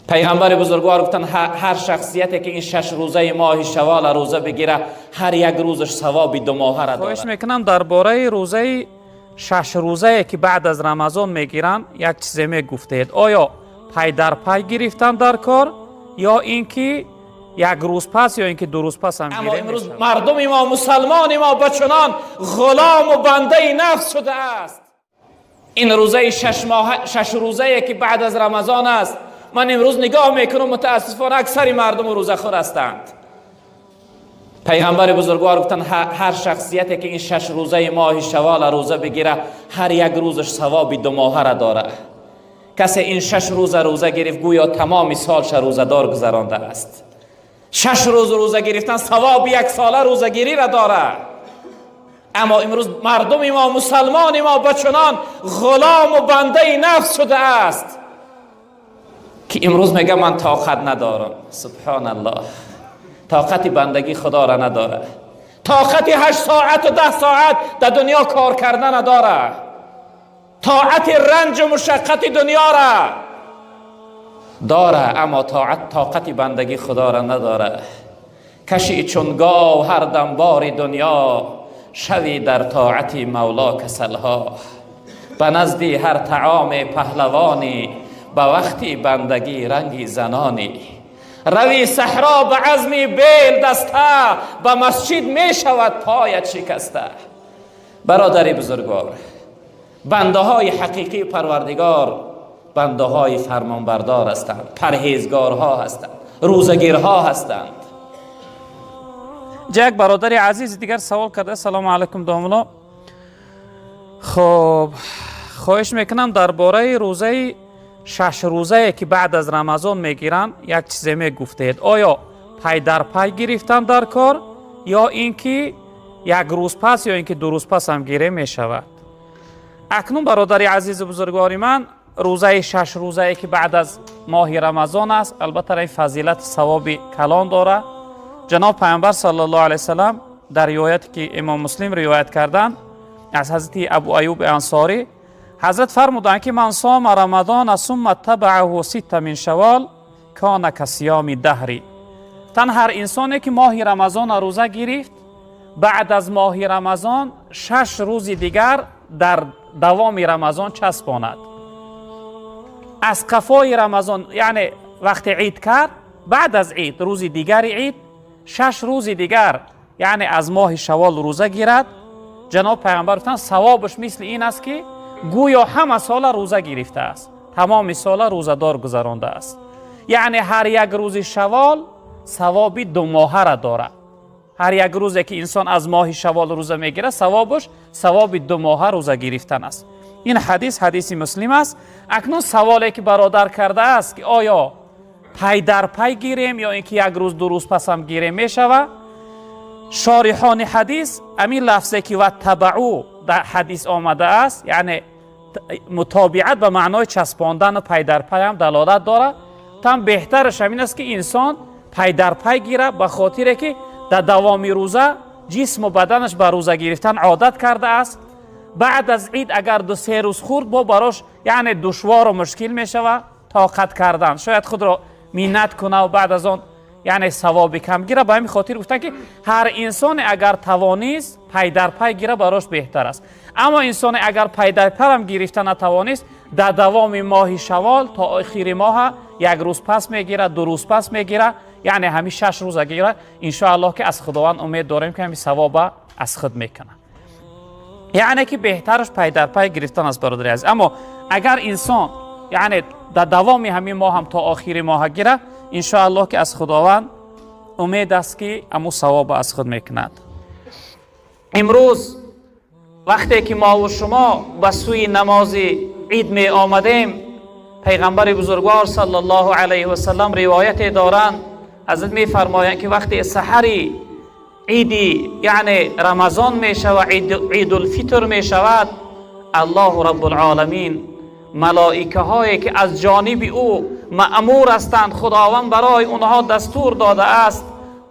Пайғамбари бузургвор гуфтанд, ҳар шахсияте ки ин 6 рӯзаи моҳи шаввол рӯза бигира, ҳар як рӯзаш савоби 2 моҳаро дорад. Хоҳиш мекунам, дар бораи рӯзаи 6 рӯзае ки баъд аз Рамазон мегиранд, як чизе мегуфтед. Оё пай дар пай гирифтан дар кор ё ин ки як рӯз пас ё ин ки 2 рӯз пас ҳам аммо гирем имрӯз мешавад? Мардуми мо, мусалмони мо ба чунон ғулому бандаи нафс шудааст. Ин рӯзаи 6 моҳ, 6 рӯзае ки баъд аз Рамазон аст, ман имрӯз нигоҳ мекунам, мутаассифона аксари мардум рӯзахӯр ҳастанд. Пайғамбари бузургвор гуфтанд, ҳар шахсияте ки ин 6 рӯзаи моҳи шаввол рӯза бигира, ҳар як рӯзаш савоби 2 моҳаро дорад. Касе ин 6 рӯза рӯза гирифт, гӯё тамоми солша рӯзадор гузарондааст. 6 рӯз рӯза гирифтан савоби 1 сола рӯзагириро дорад. Аммо имрӯз мардуми мо, мусалмони мо ба чунон ғулому бандаи нафс шудааст ки имрӯз мегӯям, ман тоқат надорам. Субҳоналлоҳ, тоқати бандагӣ худоро надорад, тоқати 8 соату 10 соат дар дунё кор карда надорад, тоати ранҷу мушаққати дунёра дора, аммо тоқати бандагӣ худоро надорад. Каши чун гов ҳар дам бори дунё, шавӣ дар тоати мавло касалҳо. Ба назди ҳар таоме паҳлавонӣ, ба вақти бандагӣ ранги занонӣ. Рави саҳро ба азми бел даста, ба масҷид мешавад поят шикаста. Бародари бузургвор, бандаҳои ҳақиқии Парвардигор бандаҳои фармонбардор ҳастанд, парҳезгорҳо ҳастанд, рӯзагирҳо ҳастанд. Як бародари азизи дигар савол карда. Салому алайкум, домулло. Хоб, хоҳиш мекунам, дар бораи рӯзаи 6 рӯзае ки баъд аз Рамазон мегиранд, як чизе мегуфтед. Оё пай дар пай гирифтан дар кор ё ин ки як рӯз пас ё ин ки 2 рӯз пас ҳам гире мешавад? Акнун, бародари азизу бузургвори ман, рӯзаи 6 рӯзае ки баъд аз моҳи Рамазон аст, албатта, ин фазилати савоби калон дорад. Ҷаноб Пайғамбар саллаллоҳу алайҳи васалам дар ривояте ки Имом Муслим ривоят карданд аз ҳазрати Абу Аюби Ансорӣ, ҳазрат фармуданд ки ман сома рамадона сумма табаъаҳу ситта мин шавол кона касиёми даҳри. Тан ҳар инсоне ки моҳи Рамазона рӯза гирифт, баъд аз моҳи Рамазон 6 рӯзи дигар дар давоми Рамазон часпонад, аз қафои Рамазон, яъне вақте ид кард, баъд аз ид, рӯзи дигари ид, 6 рӯзи дигар, яъне аз моҳи шавол рӯза гирад, ҷаноб Пайғамбар гуфтанд, савобаш мисли ин аст ки гӯё ҳама сола рӯза гирифтааст, тамоми сола рӯзадор гузарондааст. Яъне ҳар як рӯзи шавол савоби 2 моҳара дорад. Ҳар як рӯзе ки инсон аз моҳи шавол рӯза мегирад, савобаш савоби 2 моҳа рӯза гирифтан аст. Ин ҳадис ҳадиси Муслим аст. Акнун саволе ки бародар кардааст ки оё пай дар пай гирем ё ин ки як рӯз, 2 рӯз пасам гирем мешавад, шориҳони ҳадис ҳамин лафзе ки ва табаъу дар ҳадис омадааст, яъне мутобиат ба маънои часпондану пайдарпайам далолат дорад. Там беҳтараш ҳамин аст ки инсон пайдарпай гирад, ба хотире ки дар давоми рӯза ҷисму баданаш ба рӯза гирифтан одат кардааст. Баъд аз ид агар 2-се рӯз хӯрд, бо барош яъне душвору мушкил мешавад тоқат кардан, шояд худро миннат кунаву баъд аз он яъне савоби кам гира. Ба ҳамин хотир гуфтанд ки ҳар инсоне агар тавонист, пайдарпай гира, барош беҳтар аст. Аммо инсоне агар пайдарпайам гирифта натавонист, дар давоми моҳи шавол то охири моҳа як рӯз пас мегирад, 2 рӯз пас мегирад, яъне ҳамин 6 рӯза гирад, иншоаллоҳ ки аз Худованд умед дорем ки ҳамин савоба аз худ мекунад. Яъне ки беҳтараш пайдарпай гирифтан аст, бародари азиз. Аммо агар инсон яъне дар давоми ҳамин моҳ ҳам то охири моҳа гирад, иншоаллоҳ ки аз Худованд умед аст ки аму савоба аз худ мекунад. Имрӯз вақте ки мову шумо ба сӯи намози ид меомадем, Пайғамбари бузургвор саллаллоҳу алайҳи васалам ривояте доранд. Ҳазрат мефармоянд ки вақте саҳари иди, яъне Рамазон мешавад, Идулфитр мешавад, Аллоҳу Раббулоламин малоикаҳое ки аз ҷониби ӯ маъмур ҳастанд, Худованд барои онҳо дастур додааст,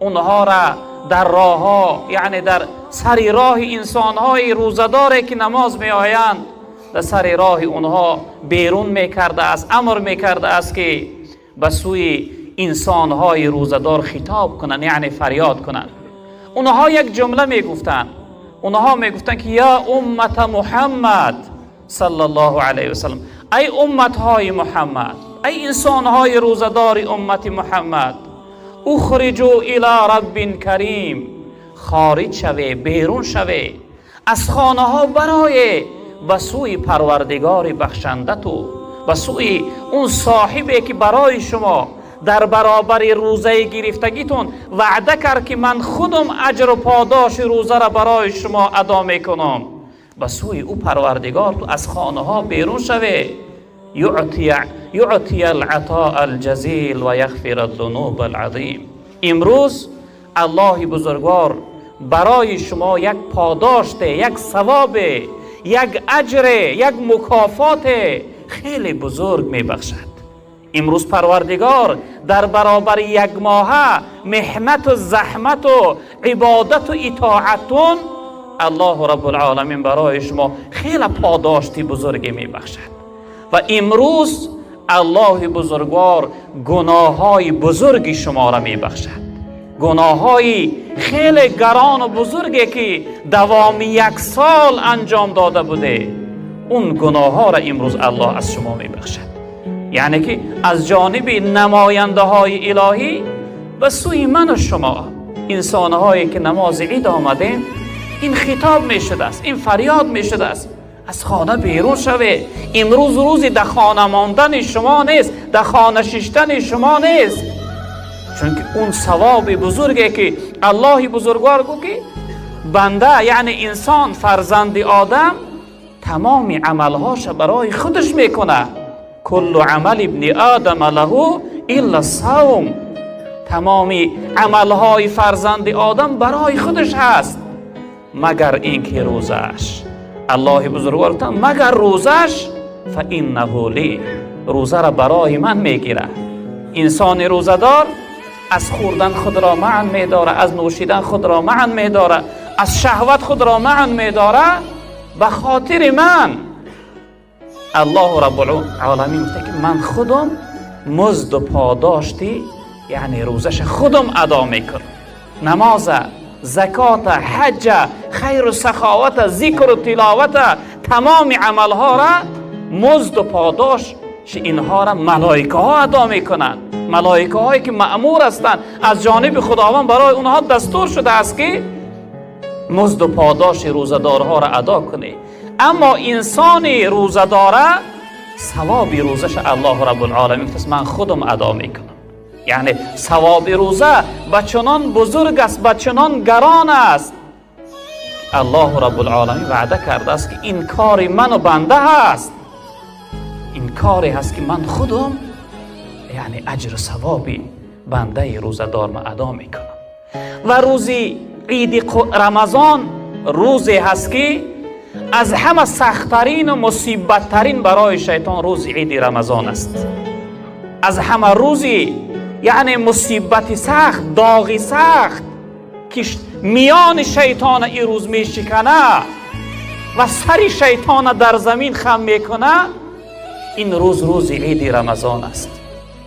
онҳоро дар роҳҳо, яъне дар сари роҳи инсонҳои рӯзадоре ки намоз меоянд, дар сари роҳи онҳо берун мекардааст, амр мекардааст ки به سوی انسانهای روزدار خطاب کنند، یعنی فریاد کنند. اونها یک جمله میگفتند، اونها میگفتند که یا امت محمد صلی الله علیه و سلم، ای امتهای محمد، ای انسانهای روزدار امت محمد، اخرجوا الی رب کریم، خارج شوه، بیرون شوه از خانه ها برای به سوی پروردگار بخشنده تو، به سوی اون صاحبی که برای شما در برابر روزه گرفتگیتون وعده کرد که من خودم اجر و پاداش روزه را برای شما ادا میکنم. به سوی او پروردگار تو از خانه ها بیرون شوه. یعطی العطاء الجزیل و یغفر الذنوب العظیم. امروز الله بزرگوار برای شما یک پاداش، یک ثواب، یک اجر، یک مکافات خیلی بزرگ میبخشد. امروز پروردگار در برابر یک ماهه محنت و زحمت و عبادت و اطاعتون، الله رب العالمین برای شما خیلی پاداشتی بزرگی میبخشد. و امروز الله بزرگوار گناههای بزرگی شما را میبخشد، گناههای خیلی گران و بزرگی که دوام یک سال انجام داده بوده، اون گناه ها را امروز الله از شما میبخشد. یعنی که از جانب نماینده های الهی به سوی من و شما انسان هایی که نماز عید آمدیم، این خطاب می شده است، این فریاد می شده است، از خانه بیرون شوه. امروز روزی در خانه ماندن شما نیست، در خانه ششتن شما نیست، چون که اون ثواب بزرگی که الله بزرگوار گفت که بنده یعنی انسان فرزند آدم تمام عملهاش برای خودش میکنه. کل عمل ابن آدم له الا الصوم، تمام عملهای فرزند آدم برای خودش هست مگر اینکه روزش. الله بزرگوار گفت مگر روزش، فانه لی، روزه را برای من میگیره. انسان روزه‌دار از خوردن خود را منع میداره، از نوشیدن خود را منع میداره، از شهوت خود را منع میداره به خاطر من. الله رب العالمین گفته که من خودم مزد و پاداشتی یعنی روزش خودم ادا میکنم. نماز، زکات، حج، خیر و سخاوت، ذکر و تلاوت، تمام عملها را مزد و پاداش اینها را ملائکه ها ادا میکنند. ملائکه هایی که مأمور هستند از جانب خداوند، برای اونها دستور شده است که مزد و پاداش روزه‌دارها را ادا کنی. اما انسان روزه‌داره ثواب روزش الله رب العالمین گفت من خودم ادا میکنم. یعنی ثواب روزه به چنان بزرگ است، به چنان گران است، الله رب العالمین وعده کرده است که این کار من و بنده هست، این کاری هست که من خودم یعنی اجر و ثوابی بنده روزه‌دار ما ادا میکنم. و روزی عید رمضان روزی هست که از همه سخت‌ترین و مصیبت‌ترین برای شیطان روز عید رمضان است. از همه روزی یعنی مصیبت سخت، داغ سخت که میان شیطان این روز میشکنه و سر شیطان در زمین خم میکنه، این روز روز عید رمضان است.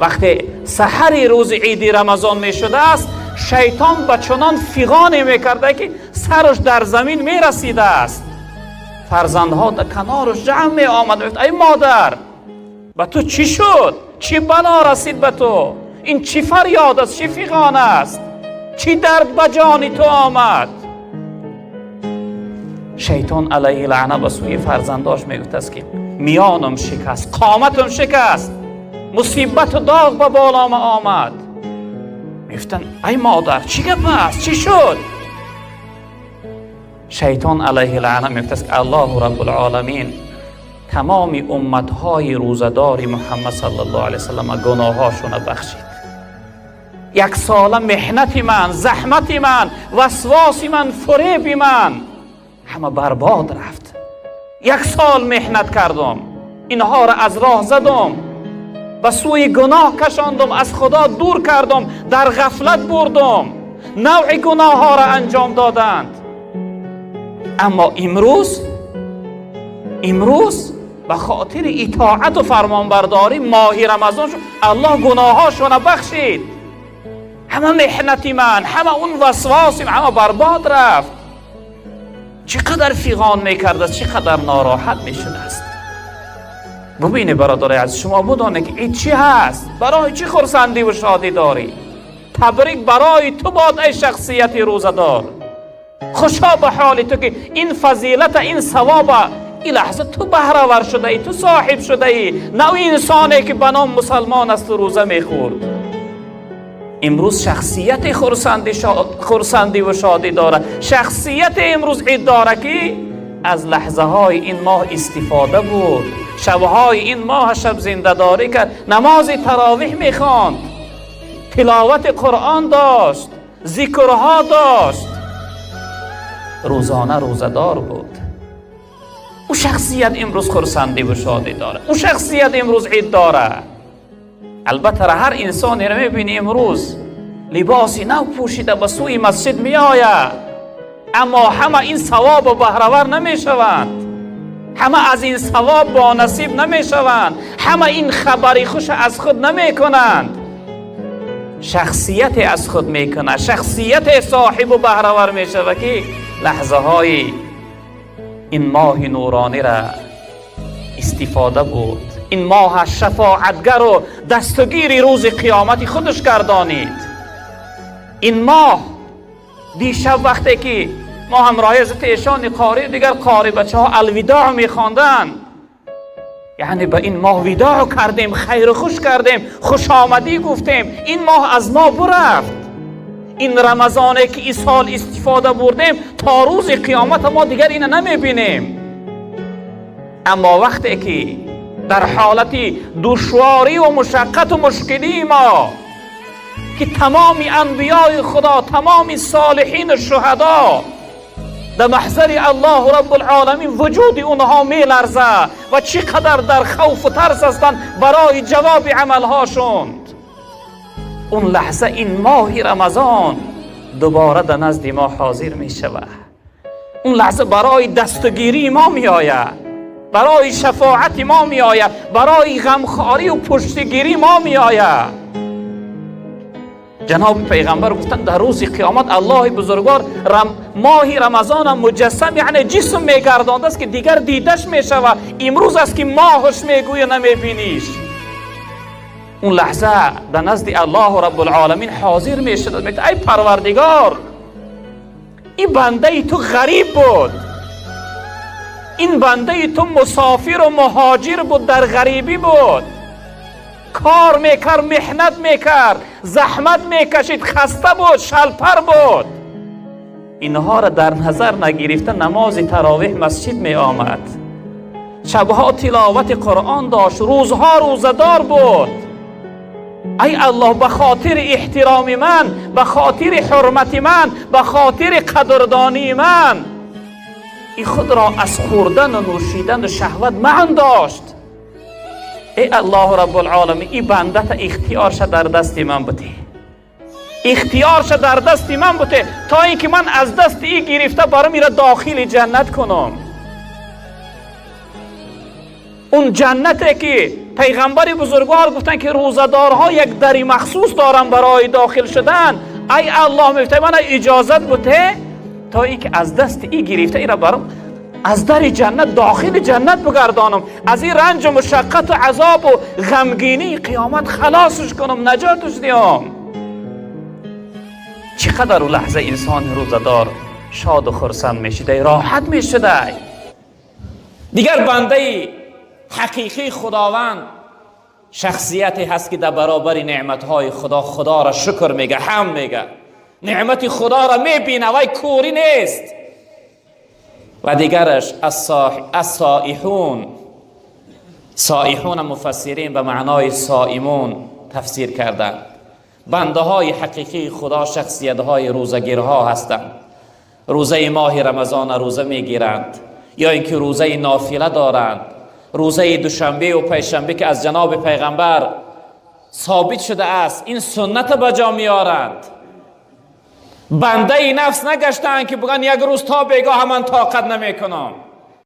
وقتی سحر روز عید رمضان میشده است، شیطان به چنان فغانی میکرده که سرش در زمین میرسیده است. فرزندها در کنارش جمع می آمد، میگفت ای مادر به تو چی شد؟ چی بلا رسید به تو؟ این چی فریاد است؟ چی فغان است؟ چی درد به جان تو آمد؟ شیطان علیه لعنه به سوی فرزنداش میگفت است که میانم شکست، قامتم شکست، مصیبت و داغ به بالام آمد. میگفتن ای مادر چی گپ است؟ چی شد؟ شیطان علیه لعنه میگفت است که الله رب العالمین تمام امتهای روزدار محمد صلی الله علیه وسلم گناهاشون بخشید. یک ساله محنت من، زحمت من، وسواس من، فریب من همه برباد رفت. یک سال محنت کردم، اینها را از راه زدم، به سوی گناه کشاندم، از خدا دور کردم، در غفلت بردم، نوع گناه ها را انجام دادند. اما امروز به خاطر اطاعت و فرمانبرداری ماه رمضان شد الله گناهاشون بخشید. همه محنتی من، همه اون وسواسی همه برباد رفت. چقدر فیغان میکرد است، چقدر ناراحت میشده است. ببینه برادر عزیز، شما بدانه که این چی هست، برای چی خرسندی و شادی داری. تبریک برای تو باد ای شخصیت روزه‌دار. خوشا به حال تو که این فضیلت، این ثواب، این لحظه تو بهره ور شده ای، تو صاحب شده ای، نه او انسانی که به نام مسلمان است و روزه میخورد. امروز شخصیت خرسندی و شادی داره، شخصیت امروز عید داره که از لحظه های این ماه استفاده بود، شبهای این ماه شب زنده داری کرد، نماز تراویح میخواند، تلاوت قرآن داشت، ذکرها داشت، روزانه روزه‌دار بود. او شخصیت امروز خرسندی و شادی داره، او شخصیت امروز عید داره. البته هر انسانی رو میبینی امروز لباسی نو پوشیده به سوی مسجد میآید، اما همه این ثواب و بهره ور نمیشوند، همه از این ثواب با نصیب نمیشوند، همه این خبری خوش از خود نمیکنند. شخصیت از خود میکنه، شخصیت صاحب و بهره ور میشود که لحظه های این ماه نورانی را استفاده بود، این ماه شفاعتگر و دستگیر روز قیامت خودش گردانید. این ماه دیشب وقتی که ما همراه حضرت ایشان قاری دیگر قاری بچه ها الوداع میخواندن، یعنی به این ماه وداع کردیم، خیر خوش کردیم، خوش آمدی گفتیم، این ماه از ما برفت. این رمضانه که این سال استفاده بردیم تا روز قیامت ما دیگر اینو نمیبینیم. اما وقتی که در حالت دشواری و مشقت و مشکلی ما که تمام انبیای خدا، تمام صالحین و شهدا در محضر الله رب العالمین وجود اونها میلرزه و چقدر در خوف و ترس هستند برای جواب عملهاشون، اون لحظه این ماه رمضان دوباره در نزد ما حاضر می شود. اون لحظه برای دستگیری ما می آید، برای شفاعت ما می آید، برای غمخواری و پشتگیری ما می آید. جناب پیغمبر گفتن در روز قیامت الله بزرگوار ماه رمضان مجسم یعنی جسم میگردانده است که دیگر دیدش میشود. امروز است که ماهش میگوی نمیبینیش. اون لحظه در نزد الله رب العالمین حاضر میشد، میگه ای پروردگار، این بنده تو غریب بود، این بنده تو مسافر و مهاجر بود، در غریبی بود، کار میکرد، محنت میکرد، زحمت میکشید، خسته بود، شلپر بود. اینها را در نظر نگرفته نماز تراویح مسجد می آمد، شبها تلاوت قرآن داشت، روزها روزه‌دار بود. ای الله، به خاطر احترام من، به خاطر حرمت من، به خاطر قدردانی من، این خود را از خوردن و نوشیدن و شهوت من داشت. ای الله رب العالمین، این بنده تا اختیارش در دست من بوده، اختیارش در دست من بوده تا اینکه من از دست ای گرفته برام ایره داخل جنت کنم. اون جنتی که پیغمبر بزرگوار گفتن که روزه‌دارها یک دری مخصوص دارن برای داخل شدن، ای الله میفته من اجازت بوده تا اینکه از دست ای گرفته ایره برام از در جنت داخل جنت بگردانم، از این رنج و مشقت و عذاب و غمگینی قیامت خلاصش کنم، نجاتش دیم. چقدر اون لحظه انسان روزه‌دار شاد و خرسند میشده، راحت میشده. دیگر بنده حقیقی خداوند شخصیتی هست که در برابر نعمتهای خدا خدا را شکر میگه، هم میگه، نعمت خدا را میبینه، وای کوری نیست. و دیگرش السائحون. سائحون مفسرین به معنای صائمون تفسیر کردند. بنده های حقیقی خدا شخصیت های روزگیرها هستند. روزه ماه رمضان روزه میگیرند، یا اینکه روزه نافله دارند، روزه دوشنبه و پنجشنبه که از جناب پیغمبر ثابت شده است، این سنت به جا میارند. بنده نفس نگشتند که بگن یک روز تا بیگاه من طاقت نمیکنم.